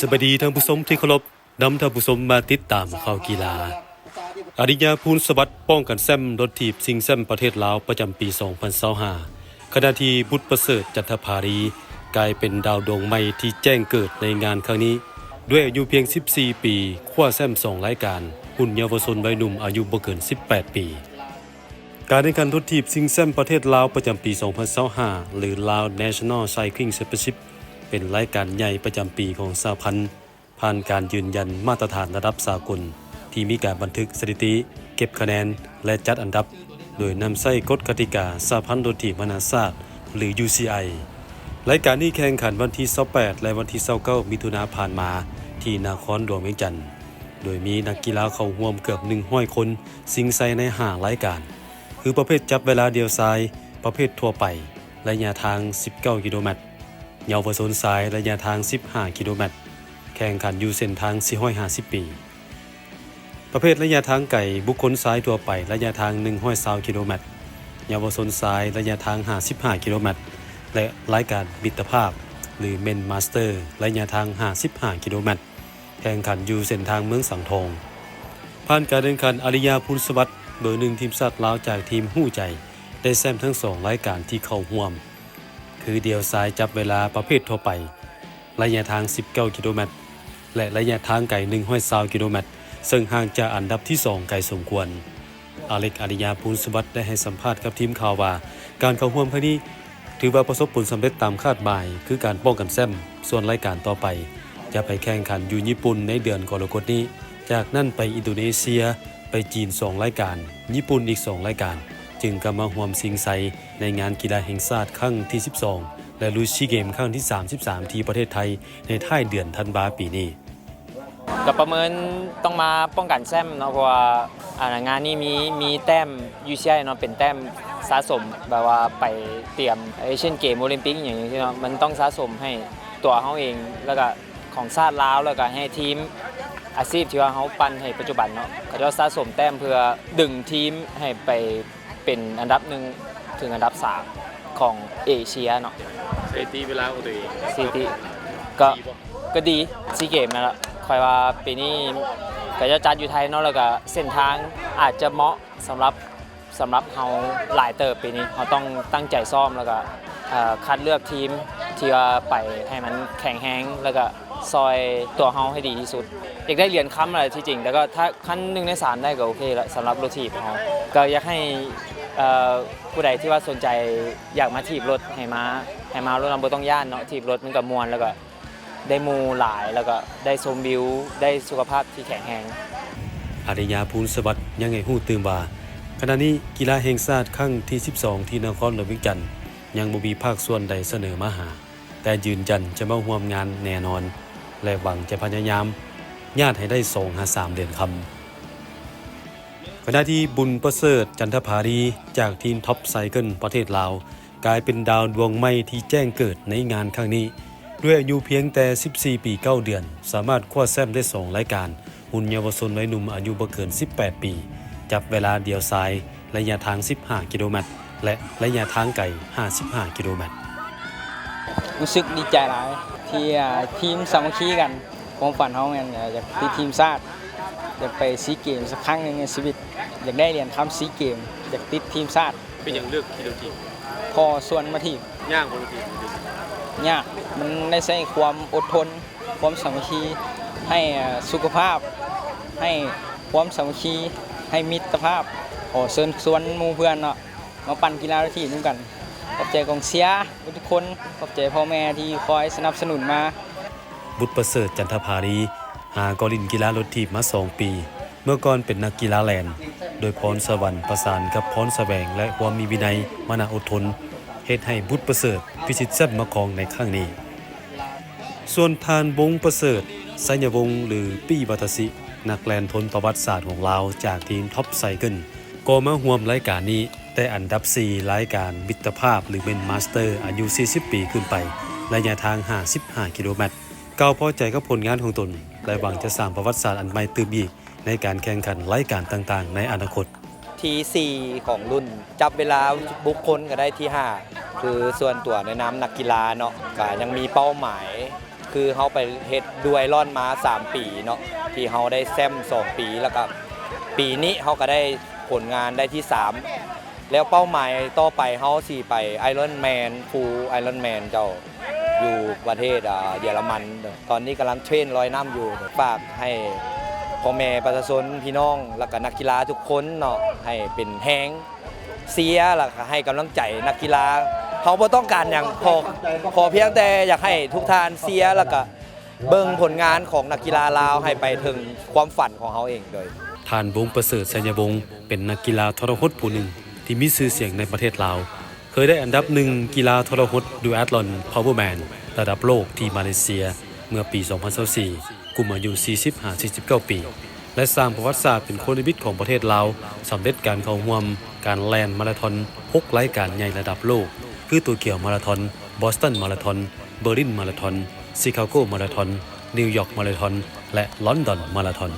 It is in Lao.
ສະບາຍດີທ່ານຜູ້ຊົມທີ່ເຄົາລົບ, ນຳທ່ານຜູ້ຊົມມາຕິດຕາມຂ່າວກິລາ. ອາລິຍາ ພູນສະຫວັດ ປ້ອງກັນແຊ້ມລົດຖີບຊິງແຊ້ມປະເທດລາວປະຈຳປີສອງພັນຊາວຫ້າ ຂະນະທີ່ບຸດປະເສີດ ຈັນທະພາລີ ກາຍເປັນດາວດວງໃໝ່ທີ່ແຈ້ງເກີດໃນງານຄັ້ງນີ້ ດ້ວຍອາຍຸພຽງສິບສີ່ປີ ຄວ້າແຊ້ມສອງລາຍການ ຮຸ່ນເຍົາວະຊົນໄວໜຸ່ມອາຍຸບໍ່ເກີນສິບແປດປີ. ການແຂ່ງຂັນລົດຖີບຊິງແຊ້ມປະເທດລາວປະຈຳປີສອງພັນຊາວຫ້າ ຫຼື Lao National Cycling Championship ເປັນລາຍການໃຫຍ່ປະຈຳປີຂອງສະຫະພັນ ຜ່ານການຢືນຢັນມາດຕະຖານລະດັບສາກົນ ທີ່ມີການບັນທຶກສະຖິຕິ, ເກັບຄະແນນ ແລະ ຈັດອັນດັບ ໂດຍນຳໃຊ້ກົດກະຕິກາສະຫະພັນລົດຖີບນານາຊາດ ຫຼື UCI. ລາຍການນີ້ແຂ່ງຂັນວັນທີຊາວແປດ ແລະ ວັນທີຊາວເກົ້າ ມິຖຸນາຜ່ານມາ ທີ່ນະຄອນຫຼວງວຽງຈັນ ໂດຍມີນັກກິລາເຂົ້າຮ່ວມເກືອບໜຶ່ງຮ້ອຍຄົນ, ຊິງໄຊໃນຫ້າລາຍການ ຄືປະເພດຈັບເວລາດຽວຊາຍ, ປະເພດທົ່ວໄປ ໄລຍະທາງສິບເກົ້າກິໂລແມັດ, ເຍົາວະຊົນຊາຍ ໄລຍະທາງສິບຫ້າກິໂລແມັດ, ແຂ່ງຂັນຢູ່ເສັ້ນທາງສີ່ຮ້ອຍຫ້າສິບປີ. ປະເພດໄລຍະທາງໄກ ບຸກຄົນຊາຍທົ່ວໄປ ໄລຍະທາງໜຶ່ງຮ້ອຍຊາວກິໂລແມັດ, ເຍົາວະຊົນຊາຍ ໄລຍະທາງຫ້າສິບຫ້າກິໂລແມັດ ແລະ ລາຍການມິດຕະພາບ ຫຼື Men Master ໄລຍະທາງຫ້າສິບຫ້າກິໂລແມັດ ແຂ່ງຂັນຢູ່ເສັ້ນທາງເມືອງສັງທອງ. ຜ່ານການແຂ່ງຂັນ ອາລິຍາ ພູນສະຫວັດ ເບີໜຶ່ງທີມຊາດລາວຈາກທີມຮູ້ໃຈ ໄດ້ແຊ້ມທັງສອງລາຍການທີ່ເຂົ້າຮ່ວມ ຄືດຽວຊາຍຈັບເວລາປະເພດທົ່ວໄປ ໄລຍະທາງສິບເກົ້າກິໂລແມັດ ແລະ ໄລຍະທາງໄກໜຶ່ງຮ້ອຍຊາວກິໂລແມັດ ເຊິ່ງຫ່າງຈາກອັນດັບທີສອງໄກສົມຄວນ. ອາເລັກ ອາລິຍາ ພູນສະຫວັດ ໄດ້ໃຫ້ສຳພາດກັບທີມຂ່າວວ່າ ການເຂົ້າຮ່ວມຄັ້ງນີ້ ຖືວ່າປະສົບຜົນສຳເລັດຕາມຄາດໝາຍ ຄືການປ້ອງກັນແຊ້ມ, ສ່ວນລາຍການຕໍ່ໄປຈະໄປແຂ່ງຂັນຢູ່ຍີ່ປຸ່ນໃນເດືອນກໍລະກົດນີ້, ຈາກນັ້ນໄປອິນໂດເນເຊຍ, ໄປຈີນສອງລາຍການ, ຍີ່ປຸ່ນອີກສອງລາຍການ, ຈຶ່ງກັບມາຮ່ວມຊິງໄຊໃນງານກິລາແຫ່ງຊາດຄັ້ງທີສິບສອງ ແລະ ລຸຍຊີເກມຄັ້ງທີສາມສິບສາມ ທີ່ປະເທດໄທໃນທ້າຍເດືອນທັນວາປີນີ້. ກໍປະເມີນຕ້ອງມາປ້ອງກັນແຊ້ມເນາະ ເພາະວ່າ ອ່າ ງານນີ້ມີ ມີແຕ້ມ UCI ເນາະ ເປັນແຕ້ມສະສົມ ແບບວ່າໄປຕຽມ Asian Game Olympic ອີ່ຫຍັງຈັ່ງຊີ້ເນາະ ມັນຕ້ອງສະສົມໃຫ້ຕົວເຮົາເອງ ແລ້ວກໍຂອງຊາດລາວ ແລ້ວກໍໃຫ້ທີມອາຊີບທີ່ວ່າເຮົາປັ່ນໃຫ້ປັດຈຸບັນເນາະ ເຂົາເຈົ້າສະສົມແຕ້ມເພື່ອດຶງທີມໃຫ້ໄປ ເປັນອັນດັບໜຶ່ງເຖິງອັນດັບສາມຂອງເອເຊຍເນາະ. ສະຖິຕິເວລາຂອງຕົວເອງ ສະຖິຕິກໍ ກໍດີ ຊີເກມນັ້ນລະ ຂ້ອຍວ່າປີນີ້ເຂົາເຈົ້າຈັດຢູ່ໄທເນາະ ແລ້ວກໍເສັ້ນທາງອາດຈະເໝາະສຳລັບ ສຳລັບເຮົາຫຼາຍເຕີບ. ປີນີ້ເຮົາຕ້ອງຕັ້ງໃຈຊ້ອມ ແລ້ວກໍ ເອີ ຄັດເລືອກທີມທີ່ວ່າໄປໃຫ້ມັນແຂງແຮງ ແລ້ວກໍ ຊ່ອຍຕົວເຮົາໃຫ້ດີທີ່ສຸດ. ຢາກໄດ້ຫຼຽນຄຳແຫຼະທີ່ຈິງ ແຕ່ກໍຖ້າ ຄັນໜຶ່ງໃນສາມໄດ້ກໍໂອເຄລະ ສຳລັບລົດຖີບເຮົາ. ກໍຢາກໃຫ້ ເອີ ຜູ້ໃດທີ່ວ່າສົນໃຈຢາກມາຖີບລົດ ໃຫ້ມາ ໃຫ້ມາໂລດເນາະ ບໍ່ຕ້ອງຢ້ານເນາະ. ຖີບລົດມັນກໍມ່ວນ ແລ້ວກໍໄດ້ໝູ່ຫຼາຍ ແລ້ວກໍໄດ້ຊົມວິວ ໄດ້ສຸຂະພາບທີ່ແຂງແຮງ. ອາລິຍາ ພູນສະຫວັດ ຍັງໃຫ້ຮູ້ຕື່ມວ່າ ຂະນະນີ້ກິລາແຫ່ງຊາດຄັ້ງທີສິບສອງ ທີ່ນະຄອນຫຼວງວຽງຈັນ ຍັງບໍ່ມີພາກສ່ວນໃດສະເໜີມາຫາ. ແຕ່ຢືນຢັນຈະມາຮ່ວມງານແນ່ນອນ ແລະ ຫວັງຈະພະຍາຍາມຍາດໃຫ້ໄດ້ສອງຫາສາມຫຼຽນຄຳ. ຂະນະທີ່ບຸນປະເສີດ ຈັນທະພາລີ ຈາກທີມທັອບໄຊເຄິນປະເທດລາວ ກາຍເປັນດາວດວງໃໝ່ທີ່ແຈ້ງເກີດໃນງານຄັ້ງນີ້ ດ້ວຍອາຍຸພຽງແຕ່ສິບສີ່ປີເກົ້າເດືອນ ສາມາດຄວ້າແຊ້ມໄດ້ສອງລາຍການ ຮຸ່ນເຍົາວະຊົນໄວໜຸ່ມອາຍຸບໍ່ເກີນສິບແປດປີ ຈັບເວລາດຽວຊາຍ ໄລຍະທາງສິບຫ້າກິໂລແມັດ ແລະ ໄລຍະທາງໄກຫ້າສິບຫ້າກິໂລແມັດ. ຮູ້ສຶກດີໃຈຫຼາຍທີ່ ອ່າ ທີມສາມັກຄີກັນ. ຄວາມຝັນເຮົາແມ່ນ ອ່າ ຢາກຕິດທີມຊາດ, ຢາກໄປຊີເກມສັກຄັ້ງໜຶ່ງໃນຊີວິດ, ຢາກໄດ້ຫຼຽນຄຳຊີເກມ, ຢາກຕິດທີມຊາດ. ເປັນຫຍັງເລືອກຂີ່ລົດຖີບ? ພໍ່ຊວນມາຖີບ. ຍາກບໍ່ລົດຖີບ? ຍາກ, ມັນໄດ້ໃຊ້ຄວາມອົດທົນ. ຄວາມສາມັກຄີ, ໃຫ້ ເອີ ສຸຂະພາບ, ໃຫ້ຄວາມສາມັກຄີ, ໃຫ້ມິດຕະພາບ. ຂໍເຊີນຊວນໝູ່ເພື່ອນເນາະ ມາປັ່ນກິລາລົດຖີບນຳກັນ. ຂອບໃຈກອງເຊຍເບິດທຸກຄົນ, ຂອບໃຈພໍ່ແມ່ທີ່ຄອຍສະໜັບສະໜູນມາ. ບຸດປະເສີດ ຈັນທະພາລີ ຫາກໍຫຼິ້ນກິລາລົດຖີບມາສອງປີ. ເມື່ອກ່ອນເປັນນັກກິລາແລ່ນ, ໂດຍພອນສະຫວັນປະສານກັບພອນສະແຫວງ ແລະ ຄວາມມີວິໄນ, ມານະອົດທົນ ເຮັດໃຫ້ບຸດປະເສີດພິຊິດແຊ້ມມາຄອງໃນຄັ້ງນີ້. ສ່ວນທ່ານ ວົງປະເສີດ ໄຊຍະວົງ ຫຼື ປີ້ວາຕາຊິ ນັກແລ່ນທົນປະຫວັດສາດຂອງລາວຈາກທີມທັອບໄຊເຄິນ ກໍມາຮ່ວມລາຍການນີ້ແຕ່ອັນດັບສີ່ລາຍການມິດຕະພາບ ຫຼື ເມັນມາສເຕີ ອາຍຸສີ່ສິບປີຂຶ້ນໄປ ໄລຍະທາງຫ້າສິບຫ້າກິໂລແມັດ. ກ່າວພໍໃຈກັບຜົນງານຂອງຕົນ ແລະ ຫວັງຈະສ້າງປະຫວັດສາດອັນໃໝ່ຕື່ມອີກໃນການແຂ່ງຂັນລາຍການຕ່າງໆໃນອະນາຄົດ. ທີສີ່ຂອງລຸ້ນ ຈັບເວລາບຸກຄົນກໍໄດ້ທີຫ້າ. ຄືສ່ວນຕົວໃນນາມນັກກິລາເນາະ ກໍຍັງມີເປົ້າໝາຍ ຄືເຮົາໄປເຮັດດ້ວຍລອນມາສາມປີເນາະ ທີ່ເຮົາໄດ້ແຊ້ມສອງປີ ແລ້ວກໍປີນີ້ເຮົາກໍໄດ້ຜົນງານໄດ້ທີສາມ ແລ້ວເປົ້າໝາຍຕໍ່ໄປເຮົາຊິໄປ Ironman Full Ironman ເຈົ້າ ຢູ່ປະເທດ ອ່າ ເຢຍລະມັນ. ຕອນນີ້ກຳລັງເທຣນລອຍນ້ຳຢູ່. ຝາກໃຫ້ພໍ່ແມ່ປະຊາຊົນ ພີ່ນ້ອງ ແລ້ວກໍນັກກິລາທຸກຄົນເນາະ ໃຫ້ເປັນແຮງ ເຊຍ ແລ້ວກໍໃຫ້ກຳລັງໃຈນັກກິລາ. ເຮົາບໍ່ຕ້ອງການຫຍັງ ຂໍ ຂໍພຽງແຕ່ຢາກໃຫ້ທຸກທ່ານເຊຍ ແລ້ວກໍເບິ່ງຜົນງານຂອງນັກກິລາລາວ ໃຫ້ໄປເຖິງຄວາມຝັນຂອງເຮົາເອງໂດຍ. ທ່ານ ວົງປະເສີດ ໄຊຍະວົງ ເປັນນັກກິລາທໍລະຫົດຜູ້ໜຶ່ງທີ່ມີຊື່ສຽງໃນປະເທດລາວ, ເຄີຍໄດ້ອັນດັບໜຶ່ງກິລາທໍລະຫົດ Duathlon Powerman ລະດັບໂລກທີ່ມາເລເຊຍເມື່ອປີສອງພັນຊາວສີ່ ກຸ່ມອາຍຸສີ່ສິບຫາສີ່ສິບເກົ້າປີ ແລະ ສ້າງປະຫວັດສາດເປັນຄົນທຳອິດຂອງປະເທດລາວ ສຳເລັດການເຂົ້າຮ່ວມການແລ່ນມາລາທອນຫົກລາຍການໃຫຍ່ລະດັບໂລກ ຄື ໂຕກຽວມາລາທອນ, ບອສຕັນມາລາທອນ, ເບີລິນມາລາທອນ, ຊິຄາໂກມາລາທອນ, ນິວຢອກມາລາທອນ ແລະ ລອນດອນມາລາທອນ.